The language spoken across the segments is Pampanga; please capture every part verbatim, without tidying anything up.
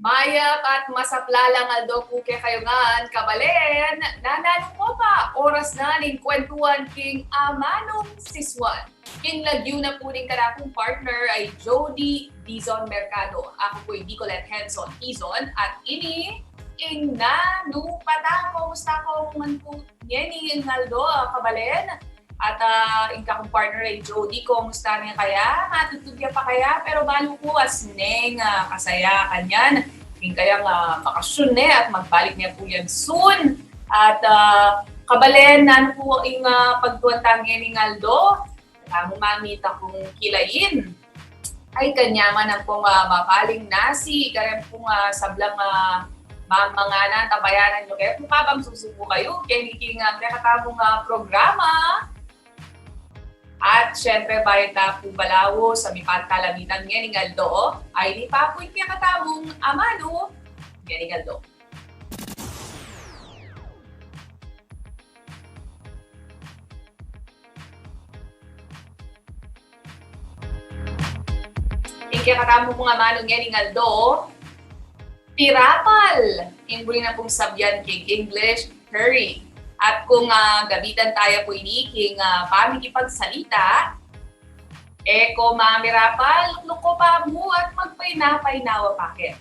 Mayap at masaplalang aldo pu kekayu ngan, kabalen. Nananu ko pa, oras na ning kwentuhan king amanung sisuan. King lagyu na pu ning kanakung partner a i Jody Dizon Mercado. Aku pu i Nicolette Henson Dizon at ini ing Nanu Pata. Kumusta ko man pu ngeni ing aldo, ah, kabalen? At, ah, ing kakung partner a i Jody, kumusta ne kaya? Matutug ya pa kaya? Pero balu ku asne ing, ah, kasaya kanyan. Ing kayang, ah, bakasyun ne at magbalik ne pu yan soon. At, ah, kabalen, nanu pu ing, ah, pagtuan tang ngening aldo? Kamu mamita kung kilain. Ay, kanyaman ampong, ah, mapaling nasi, kareng pung, ah, sablang, ah, mamangan, tabayanan yu kaya pu kabang susuku kayu keni king, ah, kekatamung, ah, programa. At syempre, bayu ta pu balawu sa mipantalamitan ngening aldo, ay ini pa pu ing kekatamung amanu ngening aldo. Ing kekatamung amanu ngening aldo, pirapal. Ing buri na pung sabyan king English, hurry. At kung, ah, gamitan taya pu ini king, ah, pamikipagsalita, e ko mamirapal, lukluk ko pa mu at magpainawa-painawa pa ke.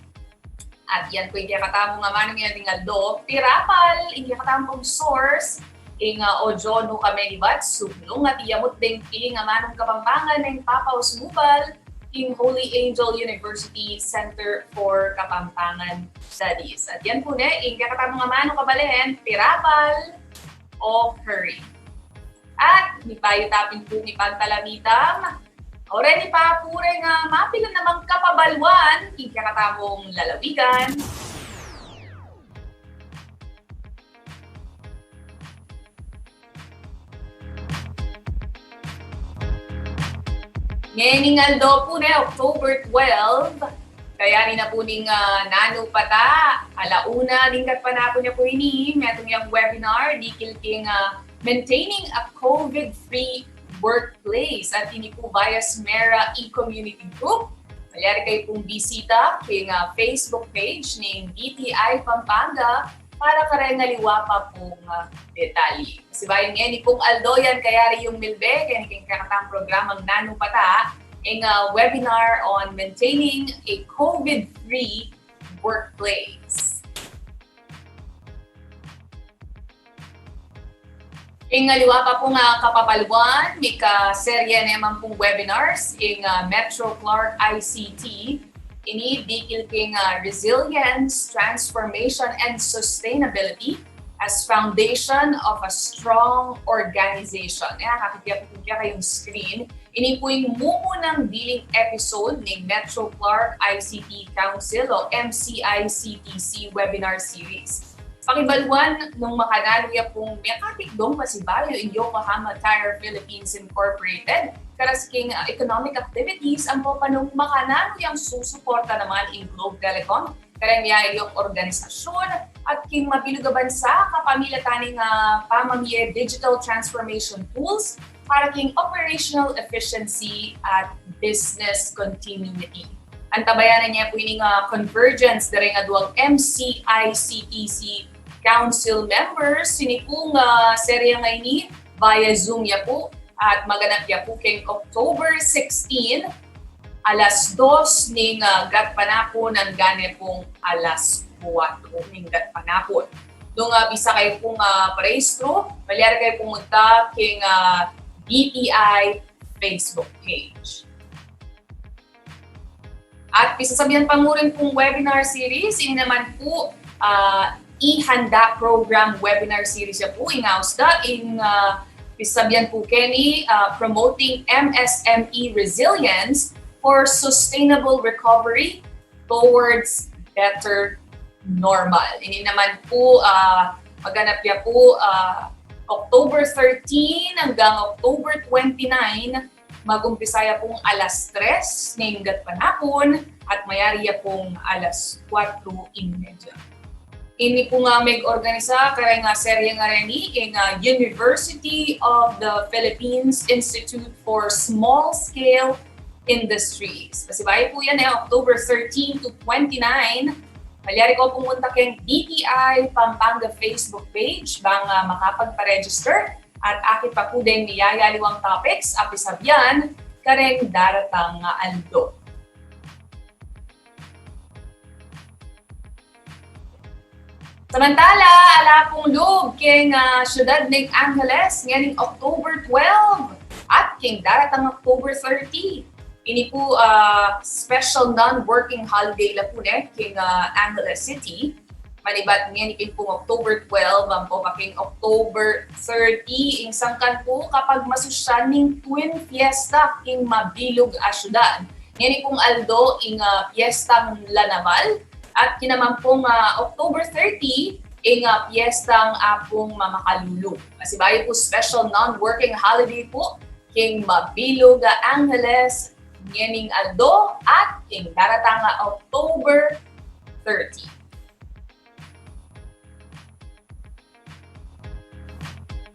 At yan pu ing kekatamung amanu ngening aldo, pirapal. Ing kekatamung source, ing, ah, audio nu kami ni Bat Sublung at iyamut deng piling amanung Kapampangan ning Papa Usmubal, ing Holy Angel University Center for Kapampangan Studies. At yan pu ne, ing kekatamung amanu, kabalen, pirapal o hurry. At mipayu ta pin pu mipantalamitan, o reni pa pu reng, ah, mapilan namang kapabaluan king kekatamung lalawigan. Ngening aldo pu ne, October twelve, kaya ini na pu ning, ah, Nanu Pata, ala una ning gatpanapun ya pu ini, metung yang webinar dikil king, ah, Maintaining a COVID-Free Workplace. At ini pu via Smera e-Community Group. Malyari kayu pung bisita king, ah, Facebook page ning D T I Pampanga para kareng aliwa pa pung, ah, detalye. Pasibayu ngeni pung aldo yan kayari yung milbe keni king kekatang programang Nanu Pata, ing, ah, webinar on maintaining a COVID-free workplace. Ing aliwa pa pung, ah, kapabaluan, mika-serye ne man pung webinars ing, ah, Metro Clark I C T, ini dikil king, ah, resilience, transformation, and sustainability as foundation of a strong organization. Ayan, kakit ya pu kaya kayung screen. Ini pu ing mumunang diling episode ning Metro Clark I C T Council o M C I C T C webinar series. Pakibaluan nung makananu ya pung mekatikdong pasibayu ing Yokohama Tire Philippines Incorporated, karas king, ah, economic activities, ampo pa nung makananu yang susuporta naman ing Globe Telecom kareng miyayaliwang organisasyun at king mabilug a bansa kapamilatan ning, ah, pamamie digital transformation tools para king operational efficiency at business continuity. Antabayanan ya pu ining, ah, convergence da reng aduang M C I C T C Council members. Ini pung, ah, serye ngeni via Zoom ya pu at maganap ya pu keng October sixteen, alas dos ning, ah, gatpanapun anggang ne pung alas kuwatro ning gatpanapun. Nung, ah, bisa kayu pung, ah, parehistru, malyari kayu pung munta keng, ah, D T I Facebook page. At pisasabian pa mu rin pung webinar series, ini naman pu, ah, Ihanda Program webinar series ya pu ing aus da, ing, ah, pisasabian pu keni, ah, Promoting M S M E Resilience for Sustainable Recovery Towards Better Normal. Ini naman pu, ah, maganap ya pu, ah, October thirteen anggang October twenty-nine, magumpisa ya pung alas tres ning gatpanapun at mayari ya pung alas kuwatro y media. Ini pung, ah, meg-organisa kareng, ah, serye ngeni ing, ah, University of the Philippines Institute for Small Scale Industries. Pasibayu pu yan, e, October thirteen to twenty-nine, Malyari kayu pumunta keng D T I Pampanga Facebook page bang, ah, makapagpa-register at akit pa pu deng miyayaliwang topics a pisabian kareng daratang, ah, aldo. Samantala, ala pung lub keng, ah, syudad ning Angeles ngening October twelve at keng daratang October thirty. Ini pu, ah, special non-working holiday la pu ne keng, ah, Angeles City. Manibat ngeni pin pung October twelve ampo pa keng October thirty, ing sangkan pu kapagmasusyan ning Twin Fiesta king mabilug a syudad. Ngeni pung aldo ing, ah, Piestang La Naval at kinaman pung, ah, October thirty ing, ah, Piestang Apung Mamakalulu. Pasibayu pu special non-working holiday pu king mabilug a Angeles ngening aldo at king daratang a October thirty.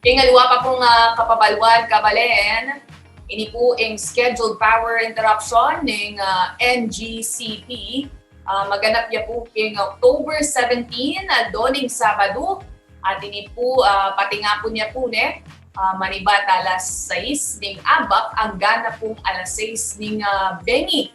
King aliwa pa pung, ah, kapabaluan, kabalen, ini pu ing scheduled power interruption ning, ah, N G C P. Ah, maganap ya pu king October seventeen, aldo ning Sabadu. At ini pu, ah, patingapun ya pu ne, ah, manibat alas sais ning abak anggang na pung alas sais ning, ah, bengi.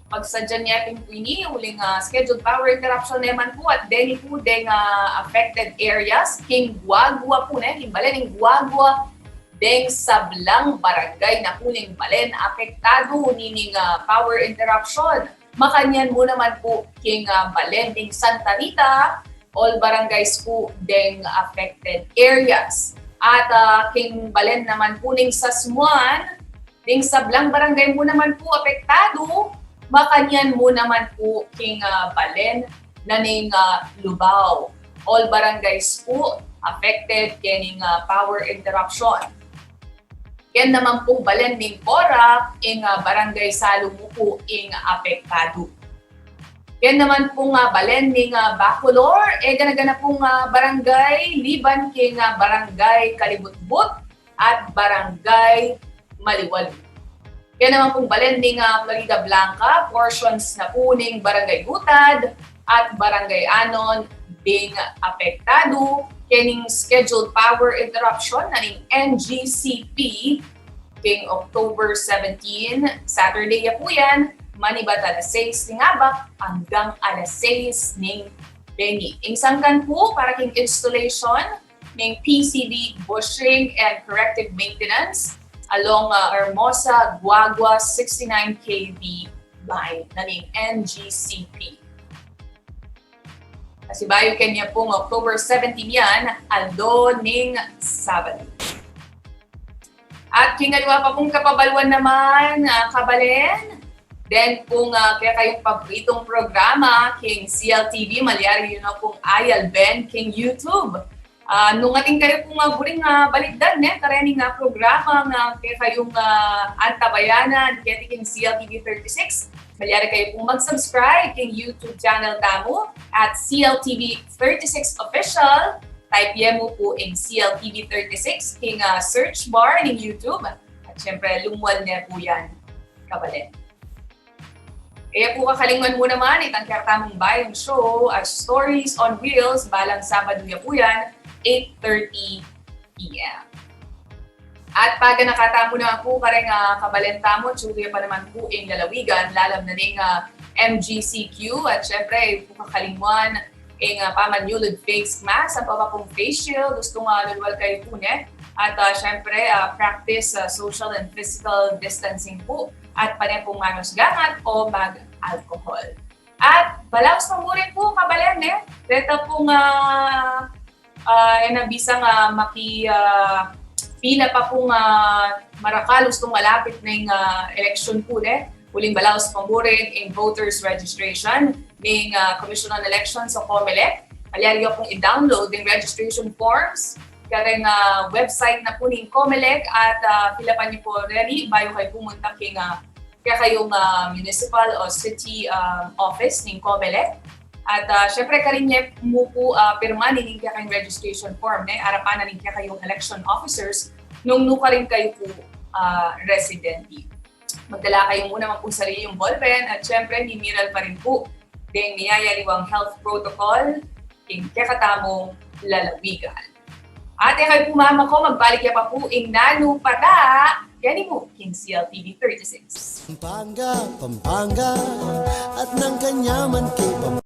Pagsadyan ya pin pu ini uling, ah, scheduled power interruption naman pu at deni pu deng, ah, affected areas king Guagua pu ne, king balen ning Guagua, deng sablang barangay na pu ning balen apektadu nining, ah, power interruption. Makanyan mu naman pu king, ah, balen ning Santa Rita, all barangays pu deng affected areas. At, ah, king balen naman pu ning Sasmuan, deng sablang barangay mu naman pu apektadu, makanyan mu naman pu king, ah, balen na ning, ah, Lubao. All barangays pu affected kening, ah, power interruption. Ken naman pung balen ning Porac, ing, ah, barangay Salu mu pu ing apektadu. Ken naman pung, ah, balen ning, ah, Bacolor, e gana-gana pung, ah, barangay liban king, ah, barangay Kalibutbut at barangay Maliwalu. Ken naman pung balen ning, ah, Floridablanca, portions na pu ning barangay Gutad at barangay Anon ding apektadu kening scheduled power interruption na ning N G C P king October seventeen, Saturday ya pu yan, manibat alas sais ning abak anggang alas sais ning bengi. Ing sangkan pu para king installation ning P C B bushing and corrective maintenance along, uh, Hermosa Guagua sixty-nine K V line na ning N G C P. Pasibayu keni pung October seventeen yan, aldo ning Sabadu. At king aliwa pa pung kapabaluan naman, ah, kabalen, den pung, ah, kekayung paboritong programa king C L T V, malyari yu na pung ayalben king YouTube. Ah, nung atin kayu pung, ah, buring, ah, balikdan ne karening, ah, programa a kekayung, ah, antabayanan keti king C L T V thirty-six, malyari kayu pung mag-subscribe king YouTube channel tamu at C L T V thirty-six Official. Type ye mu pu ing C L T V thirty-six king, ah, search bar ning YouTube. At syempre, lumwal ne pu yan, kabalen. Kaya pu kakalingwan mu naman itang kekatamung bayung show a Stories on Wheels, balang Sabadu ya pu yan, eight thirty P M. At paganaka tamu naman pu kareng, ah, kabalen tamu, tsuku ya pa naman pu ing lalawigan lalam na ning, ah, M G C Q. At syempre, pu kakalingwan ing, ah, pamanyulud face mask, ampo pa pung face shield, gustung, ah, lulwal kayu pu ne. At, ah, syempre, ah, practice, ah, social and physical distancing pu. At pane pung manus gangat o mag-alcohol. At balaus pa mu rin pu, kabalen, ne? Reta pung, ah, ah, e na bisang, ah, maki, ah, pila pa pung, ah, marakal, gustung malapit na ing, ah, eleksyon pu, ne? Uling balaus pa mu rin ing voters registration ning, ah, Commission on Elections o COMELEC. Malyari yu pung i-download ing registration forms kareng, ah, website na pu ning COMELEC at, ah, fill-upan yu pu reni bayu kayu pumunta king, ah, kekayung, ah, municipal o city, ah, office ning COMELEC. At, ah, syempre, karin ye mu pu, ah, pirman ining kekayung registration form, ne? Arapan na ning kekayung election officers nung nukarin kayu pu, ah, residente. Magdala kayu mu naman pung sarili yung ballpen at syempre, mimiral pa rin pu keng miyayaliwang health protocol king kekatamung lalawigan. At e kayu pu mamako, magbalik ya pa pu ing Nanu Pata, keni mu king C L T V thirty-six. Pampanga, Pampanga, at nang kanyaman kay Pampanga.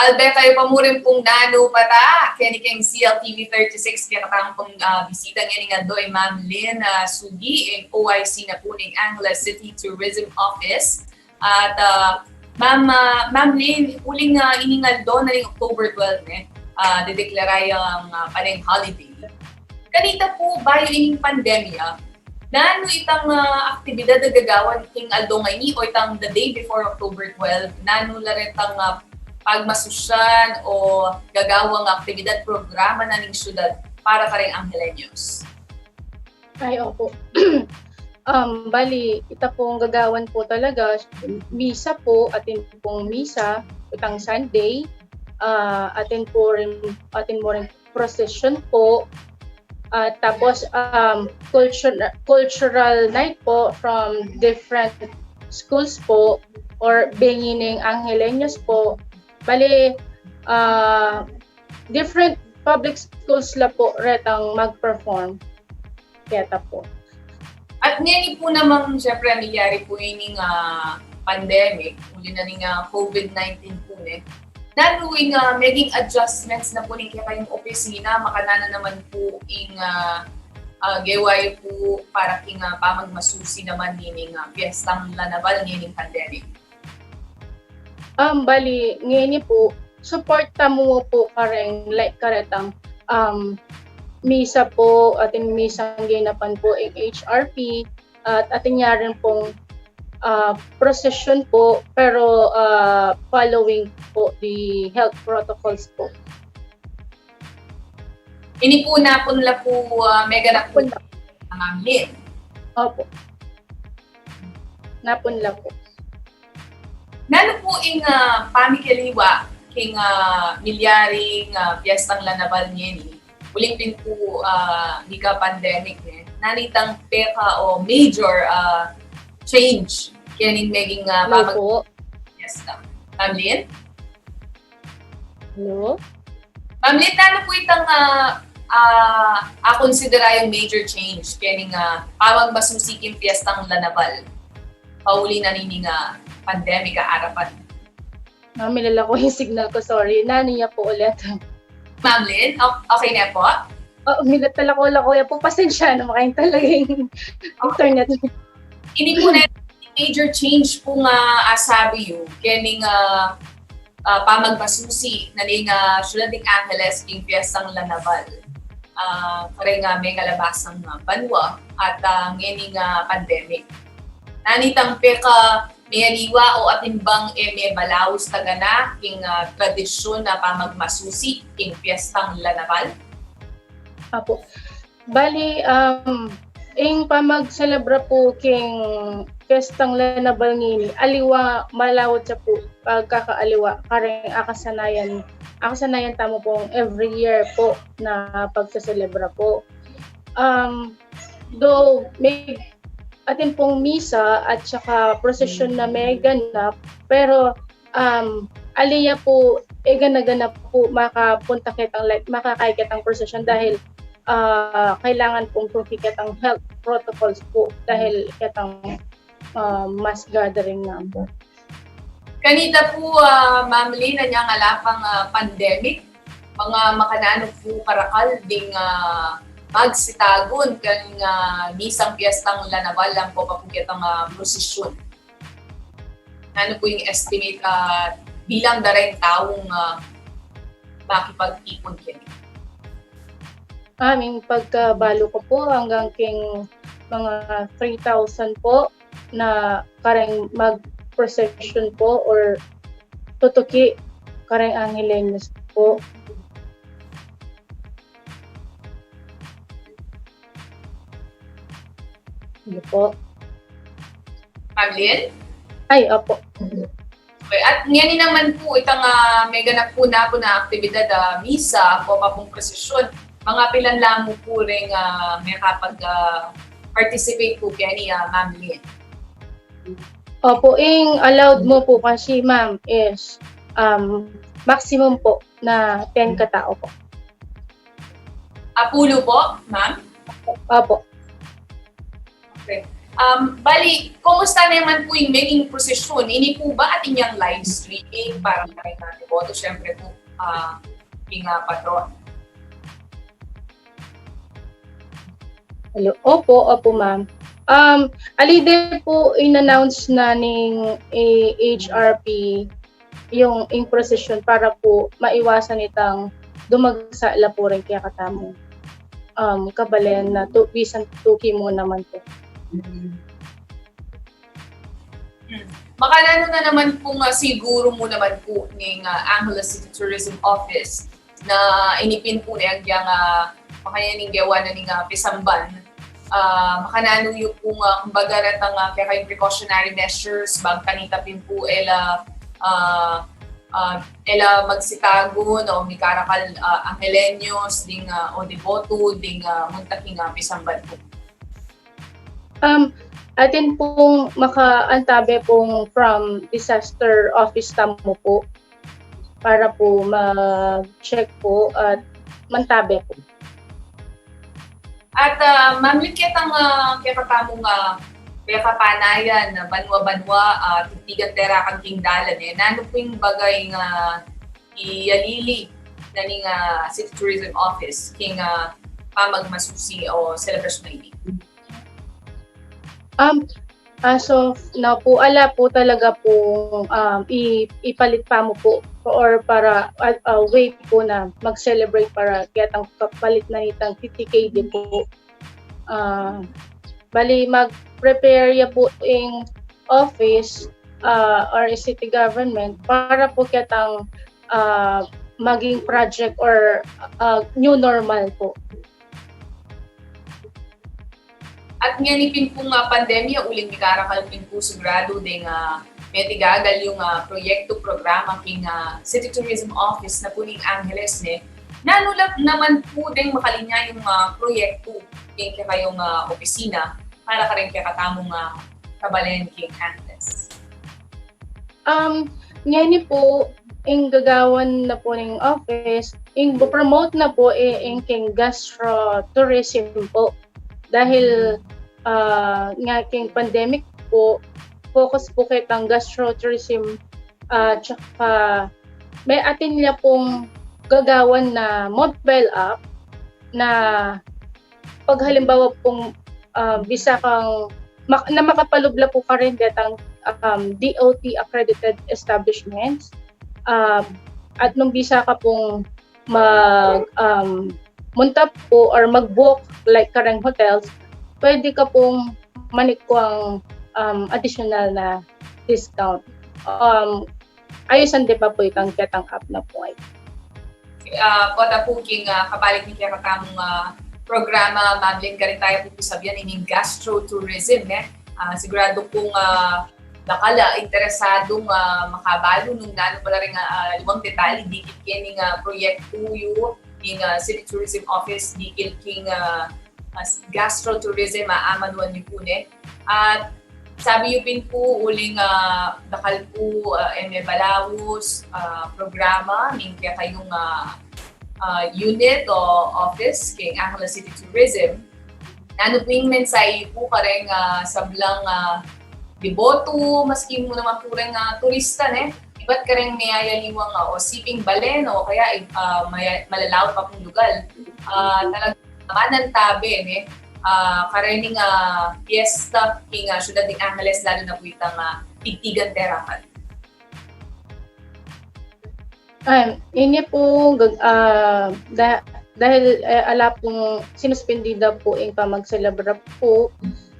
Albe kayu pa murin pung nanu pa ta, keni keng C L T V thirty-six, kekatang pung, ah, bisita ngeni ngan do i Ma'am Lynn, ah, Sugi, ing O I C na pu ning Angeles City Tourism Office. At, ah, Ma'am, ah, Ma'am Lynn, uling, ah, ining aldo na ning October twelve, ne, ah, dedeklara yang, ah, paneng holiday. Kanita pu, bayu ining pandemya, nanu itang, ah, aktibidad a gagawan king aldo ngeni o itang the day before October twelve? Nanu la retang, ah, pagmasusyan o gagawang aktibidad, programa na ning syudad para kareng Angeleños? Ay, opo. Um, bali, ita pong gagawan po talaga, misa po, atin pong misa, itang Sunday, ah, atin po rin, atin mo rin procession po, at tapos, um, culture, cultural night po from different schools po or bengi ning Angeleños po. Bali, ah, different public schools la po retang mag-perform. Keta po. At ngeni pu namang, syempre, nangyari pu ining, ah, pandemic, uli na ning, ah, COVID nineteen pu, ne. Nanu ing, ah, meging adjustments na pu ning kekayung opisina, makananu naman pu ing, ah, ah, gewa yu pu para king, ah, pamagmasusi naman nining, ah, Piestang La Naval ngening pandemic? Um, bali, ngeni pu, support tamu pu kareng, like, karetang, um, misa pu, atin misang ginapan pu ing H R P, at atin ya rin pung, ah, procession pu, pero, ah, following pu the health protocols pu. Ini pu napun la pu, ah, meganap pu, Napun la. Ma'am Lynn. Opo. Napun la pu. Nanu pu ing, ah, pamikialiwa king, ah, milyaring, ah, Piestang La Naval ngeni? Uling pin pu, ah, nika pandemic, ne? Nanu itang peka o major, ah, change kening meging, ah, Hello pamag- po. Fiesta? Ma'am Lynn? Hello? Ma'am Lynn, nanu pu itang, ah, ah, akonsidera yang major change kening, ah, pamagmasusi king Piestang La Naval pauli na nining, ah, pandemic a arapan? Ah, milalako ing signal ku, sorry. Nanu ya pu ulit? Ma'am Lynn, o-, okay na pu? O, milalako-lako ya pu. Pasensya na, makain talaga ing internet. Ini pu na major change pu nga asabi yu kening, ah, ah, pamagmasusi na ning, ah, syudad ning Angeles king Piestang La Naval. Ah, kareng, ah, mekalabasang, ah, banua at, ah, ngening, ah, pandemic. Nanu itang peka mialiwa o atin bang e mebalaus tagana king, ah, tradisyun a pamagmasusi king Piestang La Naval? Apo. Bali, um, ing pamagselebra pu king Piestang La Naval ngeni, aliwa, malaut ya pu, pagkakaaliwa kareng akasanayan, akasanayan tamu pung every year pu na pagseselebra pu. Um, though may atin pung misa at saka prosesyon na meganap, pero, um, ali ya pu, e gana-gana pu makapunta ketang, like, makakay ketang prosesyon dahil, ah, kailangan pung tuki ketang health protocols pu dahil ketang, ah, mass gathering number. Kanita pu, ah, Ma'am Lynn, inyang ala pang, ah, pandemic, mga makananu pu karakal ding, ah, magsitagun keng, ah, misang Piestang La Naval ampo pa pu ketang, ah, prosesyon? Nanu pu ing estimate, ah, bilang da reng taung, ah, makipagtipun keni? Aming pagkabalu ku pu, anggang king mga three thousand pu na kareng mag-procession pu or tutuki kareng Angeles pu. Ano po? Ma'am Lynn? Ay, opo. Okay, at ngeni naman pu, itang, ah, meganap pu na pu na aktibidad, ah, misa, ampo pa pung prosesyon, mga pilan la mu pu reng, ah, makapag, ah, participate pu keni, ah, Ma'am Lynn? Opo, ing allowed mu pu kasi, ma'am, is, um, maximum pu na ten katao pu. Apulu pu, ma'am? Opo. Okay. Um, bali, kumusta naman po yung maging prosesyon? Ini po ba atin yang live streaming para may mga deboto? Siyempre po, ah, yung, ah, patron. Hello. Opo, opo, ma'am. Um, ali de po in-announce na ning, eh, H R P yung in procession para po maiwasan itang dumagsa la po rin kaya katamu. Um, kabalen na tu, bisan tuki mo naman po. Hmm. Makananu na naman po nga siguro mo naman po ning, ah, Angeles City Tourism Office na ini pin po na yang, yang, ah, makanya ning gewa na ning, ah, pisamban. Ah, makananu yu po nga, kumbaga, retang, ah, kaya kayong precautionary measures, bang kanita pin po ela, ah, ah, ela magsitago, no, mikarakal, ah, Angelenyos, ding, ah, o deboto, ding, ah, munta king, ah, pisamban po. Um, atin pong makaantabe pong from disaster office tamu po para po ma-check po at mantabe po. At, ah, Ma'am Lynn, ketang, ah, kekatamung, ah, kekapanayan na banwa-banwa, ah, tigtigan terakan king dalan, eh. Nanu po ing bagay nga iyalili na ning, ah, City Tourism Office king, ah, pamagmasusi o selebrasyon ini? Um, as of now po, ala po talaga po, um, i, ipalit pa mo po or para, uh, uh, way po na mag-celebrate para ketang kapalit na nitang T T K D po. Ah, bali, mag-prepare ya po ing office, ah, or city government para po ketang, ah, maging project or, ah, new normal po. At ngeni pin pung, ah, pandemya, uling mikarakal pin pu sigurado deng, ah, metigagal yung, ah, proyekto, programa king, ah, City Tourism Office na pu ning Angeles, ne. Nanu la naman pu deng makalinya yung, ah, proyekto king kekayung, ah, opisina para karing kekatamung, ah, kabalen king Angeles? Um, ngeni pu, ing gagawan na pu ning office, ing promote na pu, i-, ing king gastro tourism pu. Dahil, ah, nga king pandemic pu, focus pu ketang gastro tourism, ah, tsaka me atin la pung gagawan na mobile app na pag halimbawa pung, ah, bisa kang mak-, na makapalub la pu karin detang, um, D O T accredited establishments, um, at nung bisa ka pung mag, um, munta pu or mag-book, like, kareng hotels, pwede ka pung manikwang, um, additional na discount. Um, ayusan de pa pu ikang ketang app na pu ay. Ah, kota pu king, ah, kabalik ning kekatamung, ah, programa, Ma'am Lynn, karin taya pu pisabian ining gastro tourism, ne? Ah, sigurado pung, ah, dakal a interesadung, ah, makabalu nung nanu pala ring, ah, aliwang detalye dikit kening, ah, proyekto yu ning, ah, City Tourism Office dikit king, ah, ah, gastro tourism, ah, amanuan yu pu, ne? At sabi yu pin pu uling, ah, dakal pu, ah, e me balaus, ah, programa ning kekayung, ah, ah, unit o office king Angeles City Tourism. Nanu pu ing mensahe yu pu kareng, ah, sablang, ah, deboto, maski mu naman pu reng, ah, turista, ne? Ibat kareng mayayaliwang, ah, o siping balen o kaya, ah, maya-, malalawa pa pung lugal. Ah, talaga manantabe, ne? Ah, karening, ah, piyesta king, ah, siyudad ning Angeles, lalu na pu itang, ah, tigtigan terakan. Ay, ini pu, gag-, ah, da-, dahil, eh, ala pung sinuspendida pu ing pamagselebra pu,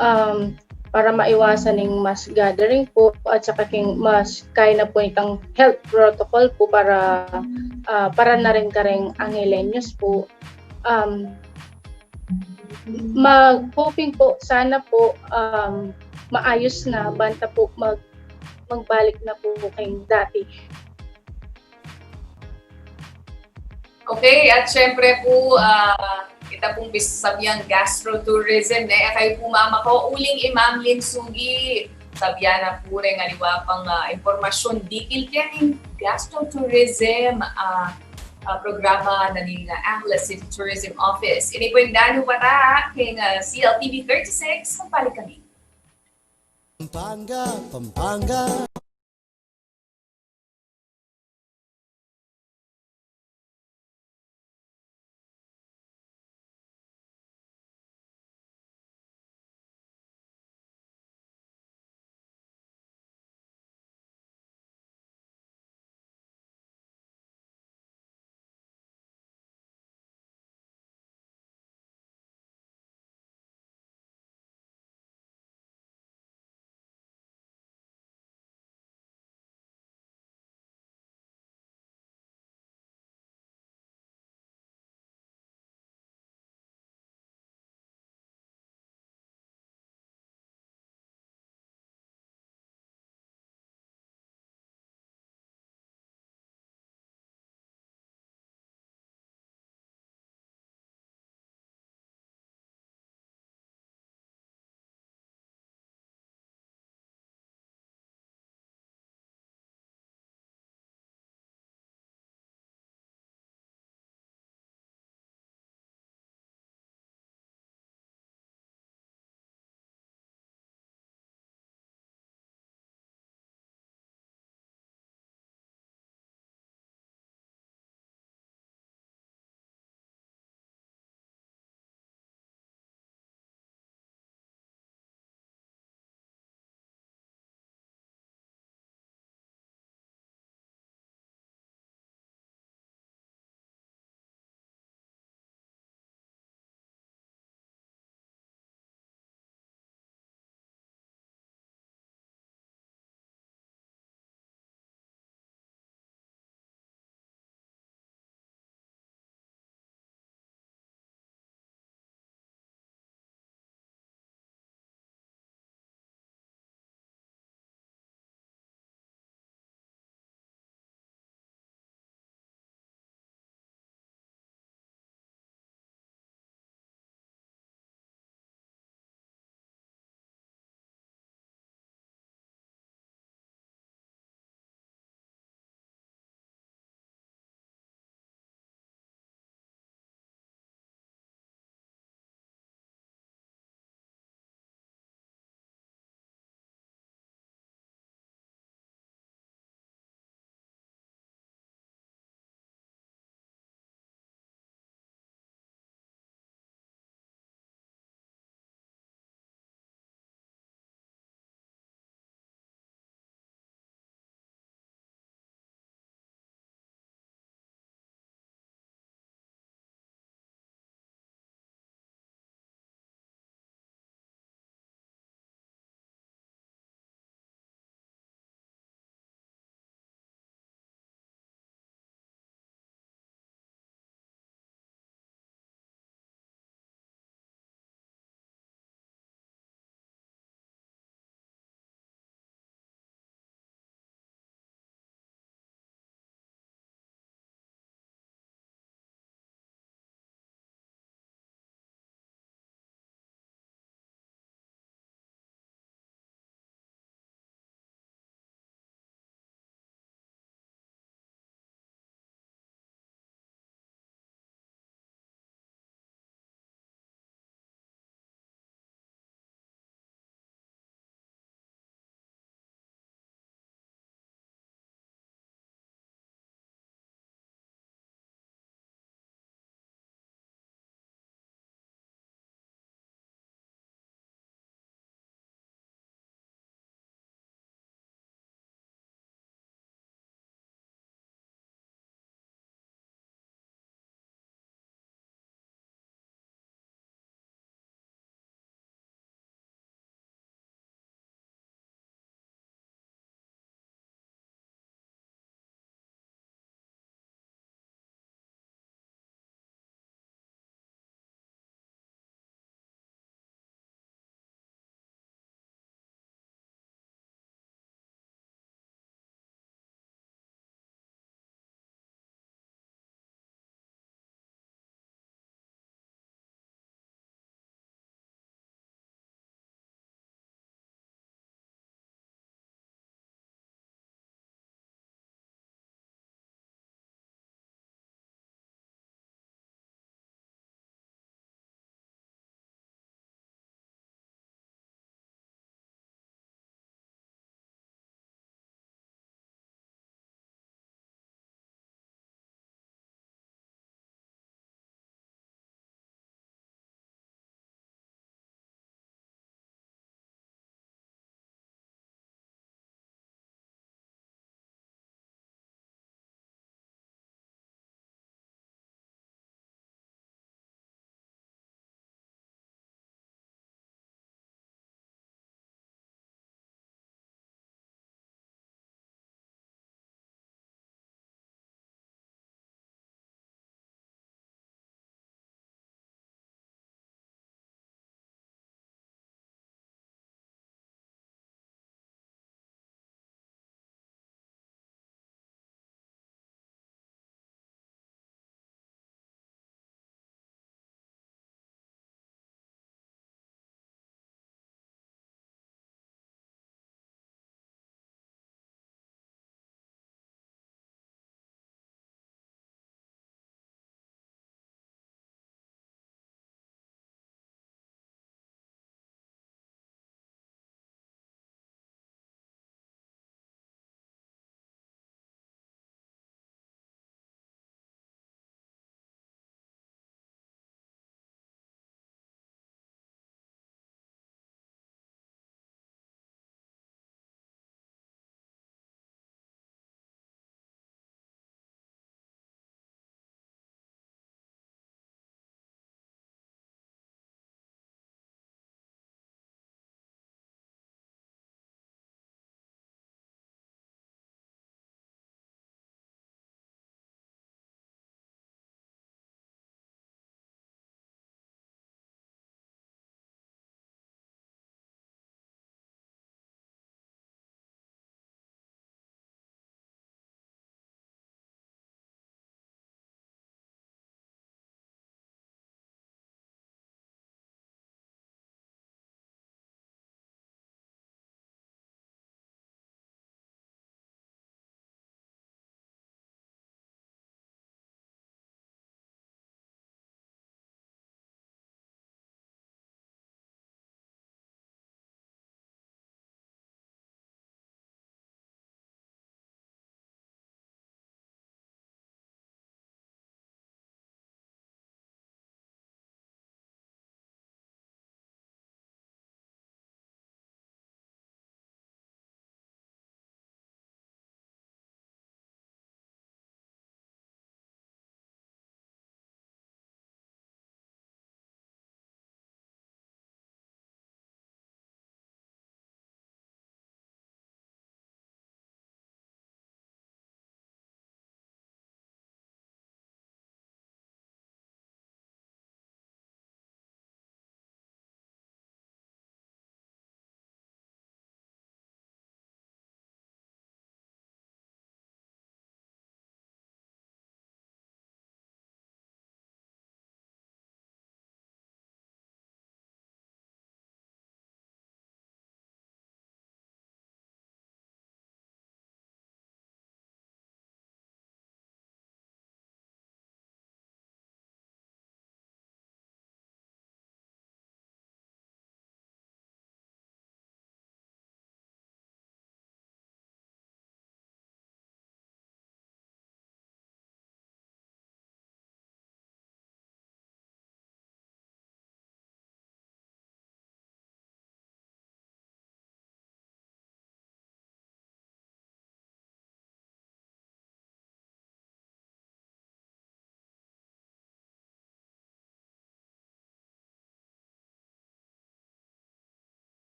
um, para maiwasan ing mass gathering pu, at saka king mass, kaya na pu itang health protocol pu para, ah, para na rin kareng Angelenyos pu. Um, mag-, hoping pu, sana pu, um, maayos na, banta pu mag-, magbalik na pu keng dati. Okay, at syempre pu, ah, ita pung pisasabiang gastro tourism, ne? E kayu pu mamako uling i Ma'am Lynn Sugi, sabian na pu reng aliwa pang, ah, impormasyun dikil kening gastro tourism, ah, ah, programa na ning, ah, Angeles City Tourism Office. Ini pu ing Danu Bata king, ah, C L T V thirty-six. Magbalik kami. Pampanga, Pampanga.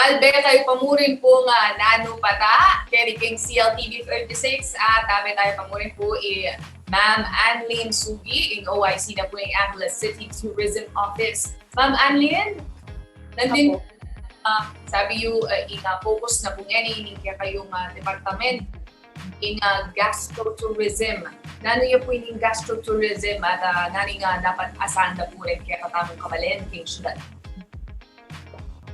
Albe kayu pa murin pu nga nanu pata keni king C L T V thirty-six at abe tayu pa murin pu i Ma'am Anlene Sugi, ing O I C na pu ning Angeles City Tourism Office. Ma'am Anlene, nandin, ah, sabi yu, ah, ing, ah, focus na pu ngeni ning kekayung, ah, department, ing, ah, gastrotourism. Nanu ya pu ining gastrotourism at, ah, nanu ing, ah, dapat asahan da pu reng kekatamung kabalen king syudad?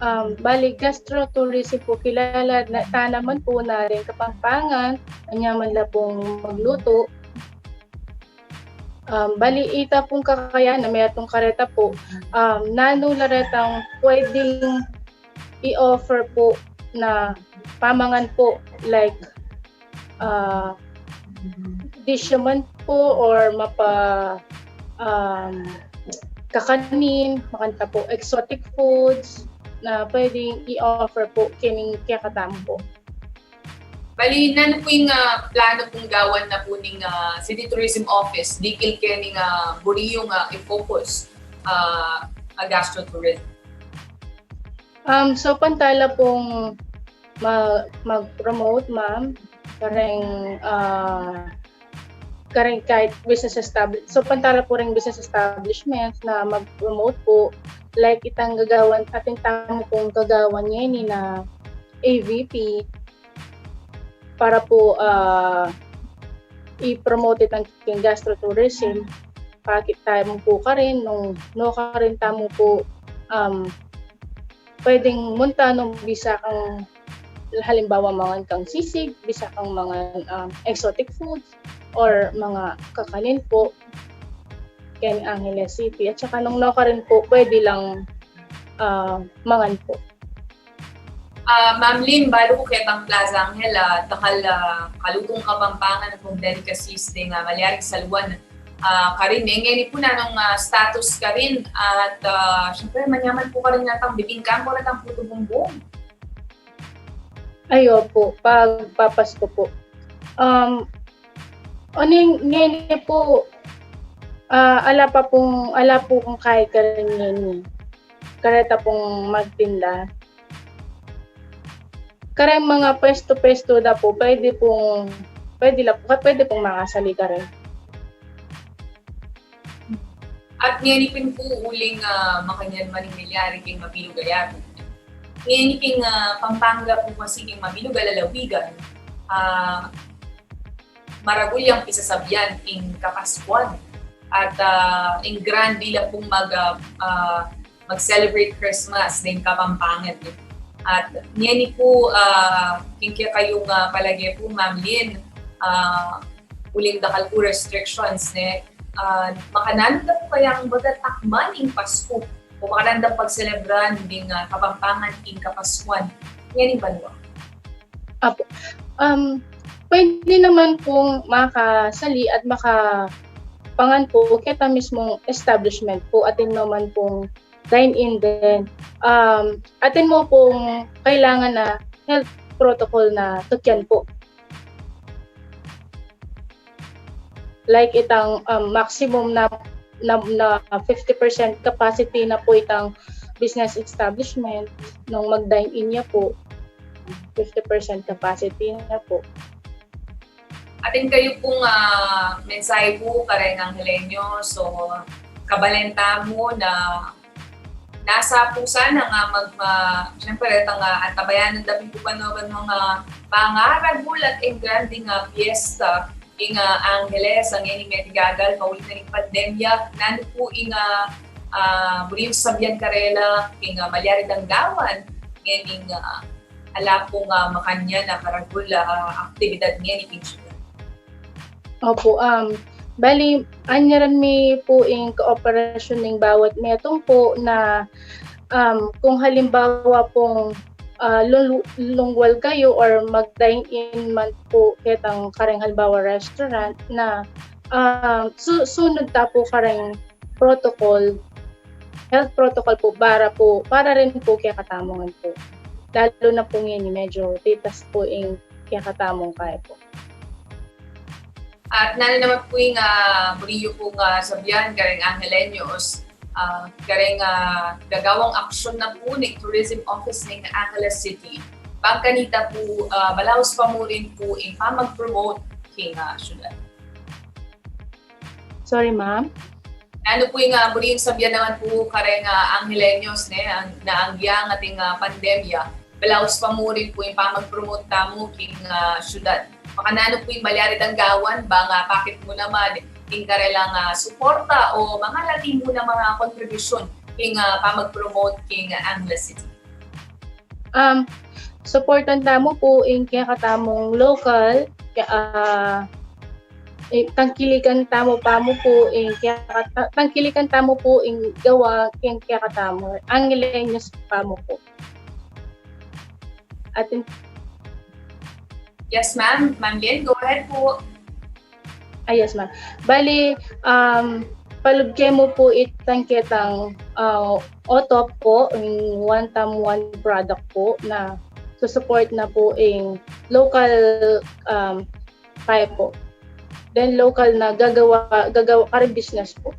Um, bali, gastrotourism pu, kilala na, ta naman pu na reng Kapampangan, anyaman la pung magluto. Um, bali, ita pung kakayahan na metung kareta pu, um, nanu la retang pwedeng i-offer pu na pamangan pu, like, ah, dish man pu or mapa, um, kakanin, makanta pu exotic foods na pwedeng i-offer pu kening kekatamu pu. Bali, nanu pu ing, ah, planu pung gawan na pu ning, ah, City Tourism Office, dikil kening, ah, buri yung, ah, i-focus, ah, a gastrotourism? Um, so, pantala pung ma-, mag-promote, ma'am, kareng, ah, kareng kahit business establish-, so, pantala pu reng business establishment na mag-promote pu, like, itang gagawan, atin tamu pung gagawan ngeni na A V P para pu, ah, i-promote itang king gastrotourism, pakit tamu pu karin, nung, no, karin tamu pu, um, pwedeng munta nung bisa kang, halimbawa, mangan kang sisig, bisa kang mangan, um, exotic foods, or mga kakanin pu, keng Angeles City. At saka nung no karin pu, pwede lang, ah, mangan pu. Ah, Ma'am Lynn, balu ku ketang Plaza Angel, ah, dakal, ah, kalutung Kapampangan pung delicacies deng, ah, malyaring saluan, ah, karin, e. Ngeni pu nanung, ah, status karin at, ah, syempre, manyaman pu karin retang bibingka, o retang putu bumbong. Ay, opu, pag papasku pu. Um, o ning, ngeni pu, ah, ala pa pung, ala pu pung kaya karin ngeni. Kareta pung magtinda. Kareng mga pwestu-pwestu da pu, pwede pung, pwede la, pwede pung makasali karin. At ngeni pin pu uling, ah, makanyan man ing milyari king mabilug a yatu. Ngeni king, ah, Pampanga pu kasi king mabilug a lalawigan, ah, maragul yang pisasabyan ing Kapaskuan. At, ah, ing grande la pung mag, ah, ah, mag-celebrate Christmas deng Kapampangan. At ngeni pu, ah, king kekayung, ah, palage pu, Ma'am Lynn, ah, uling dakal pu restrictions, ne? Ah, makananu da pu kayang baga takman ing Pasku? O makananu da pagselebran ding, ah, Kapampangan ing Kapaskuan ngening banua? Apo. Um, pwede naman pung makasali at makapangan pu keta mismung establishment pu, atin naman pung dine-in din. Um, atin mu pung kailangan na health protocol na tukyan pu. Like itang, um, maximum na, na, na fifty percent capacity na pu itang business establishment nung mag-dine-in ya pu. Fifty percent capacity na pu. Atin kayu pung, ah, mensahe pu kareng Angeleño, so, kabalen tamu na nasa pu sana nga mag-, ma-, siyempre, reta nga antabayanan da pin pu banua-banua nga pangaragul at engrande nga, ah, piyesta ing, ah, Angeles, a ngeni metigagal, mauli na ning pandemya, nanu pu ing, ah, ah, buri yung sabian karela, ing, ah, malyari dang gawan ngening, ah, ala pung, ah, makanyan a karagul a, ah, aktibidad ngeni king syudad. Opu, um, bali, anyaran mi pu ing kooperasyon ning bawat metung pu na, um, kung halimbawa pung, ah, lung-, lungwal kayu or mag-dine-in man pu ketang kareng halimbawa restaurant na, um, su-, sunod ta pu kareng protocol, health protocol pu, para pu, para rin pu kekatamu ngan pu. Lalu na pu ngeni, medyo titas pu ing kekatamung kaya pu. At nanu naman pu ing, ah, buri yu pung, ah, sabian kareng Angeleños, ah, kareng, ah, gagawang aksyon na pu ning Tourism Office ning Angeles City. Bang kanita pu, ah, balaus pa mu rin pu ing pamag-promote king, ah, syudad. Sorry, ma'am. Nanu pu ing, ah, buri yung sabian naman pu kareng, ah, Angeleños, ne, ang, na anggyang ating, ah, pandemya, balaus pa mu rin pu ing pamag-promote tamu king, ah, syudad. Makananu pu ing malyari tang gawan, bang, ah, pakit mu naman ing karelang, ah, suporta o mangalati mu naman, ah, kontribusyon king, ah, pamag-promote king, ah, Angeles City. Um, suportan tamu pu ing kekatamung local, ke-, ah, eh, tangkilikan tamu pa mu pu ing kekata-, tangkilikan tamu pu ing gawa king kekatamu, Angeleños pa mu pu. Atin Yes, ma'am. Ma'am Lynn, go ahead po. Ah, yes, ma'am. Bali, um, palub ke mu pu itang ketang, uh, OTOP po, ing one time one product po na susupport na pu ing local, um, tayo po. Then local na gagawa, gagawa, kareng business po.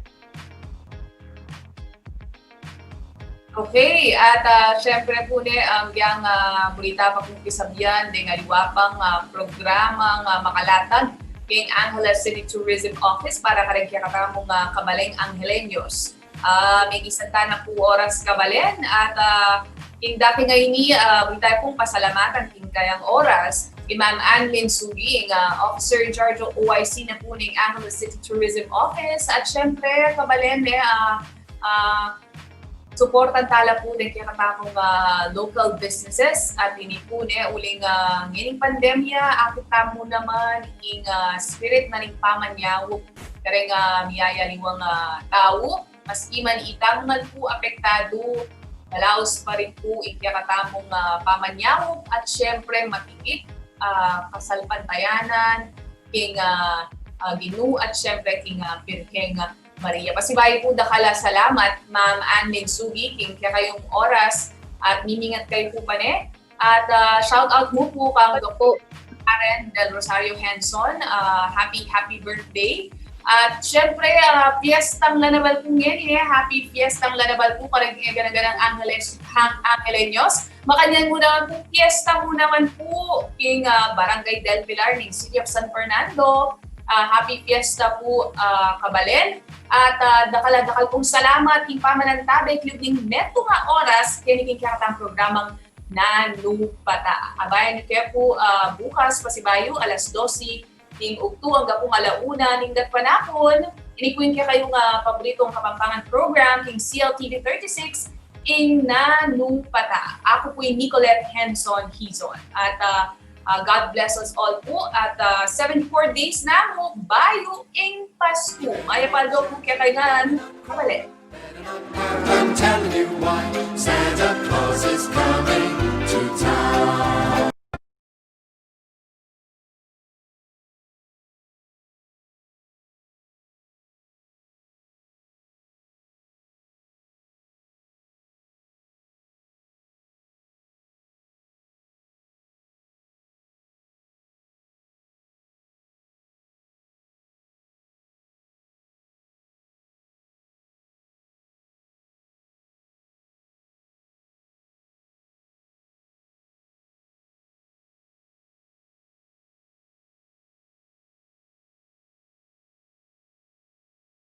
Okay, at, ah, syempre po ne, ang yang, ah, buri ta pa pung pisabian, deng aliwa pang, ah, programang, ah, makalatag keng Angeles City Tourism Office para kareng kekatamung, ah, kabaleng Angeleños. Ah, megisan ta na pu oras kabalen, at, ah, ing dake ngeni, ah, buri ta pung pasalamatan king kayang oras i Ma'am Ann Lynn Sugi, ing, ah, Officer in Charge of O I C na pu ning Angeles City Tourism Office, at syempre, kabalen ne, ah, ah, suportan ta la pu deng kekatamung, ah, local businesses, at ini pu ne uling, ah, ngening pandemya, akit tamu naman ing, ah, spirit na ning pamanyaup kareng, ah, miyayaliwang, ah, tau, maski man itang man pu apektadu, balaus pa rin pu ing kekatamung, ah, pamanyaup, at syempre matikit, ah, kasalpantayanan king, ah, ah, Ginu, at syempre king, ah, Birheng, ah, Maria. Pasibayu pu dakal a salamat, Ma'am Ann Lynn Sugi, king kekayung oras, at mimingat kayu pu pa ne. At, ah, shout out mu pu kang Doktor Karen Del Rosario Henson, ah, happy, happy birthday. At syempre, ah, piyestang lanabal pu ngeni, eh. Happy piyestang lanabal pu kareng, eh, gana-ganang Angeles, Ang-, Angeleños. Makanyan mu naman pu, piyesta mu naman pu king, ah, Barangay Del Pilar ning City of San Fernando. Ah, happy fiesta pu, ah, kabalen. At, ah, dakal a dakal pung salamat king pamanantabe king lub ning metung a oras keni king kekatang programang Nanu Pata. Abayan yu ke pu, ah, bukas pasibayu alas dose ning ugtu angga pung ala una ning dakpan apun. Ini pu ing kekayung, ah, paboritong Kapampangan program king C L T V thirty-six, ing Nanu Pata. Aku pu i Nicolette Henson Hizon. At, ah, ah, God bless us all pu. At, ah, seventy-four days na mu bayu ing Pasku. Mayap a aldo pu kekayu ngan. Kabalen.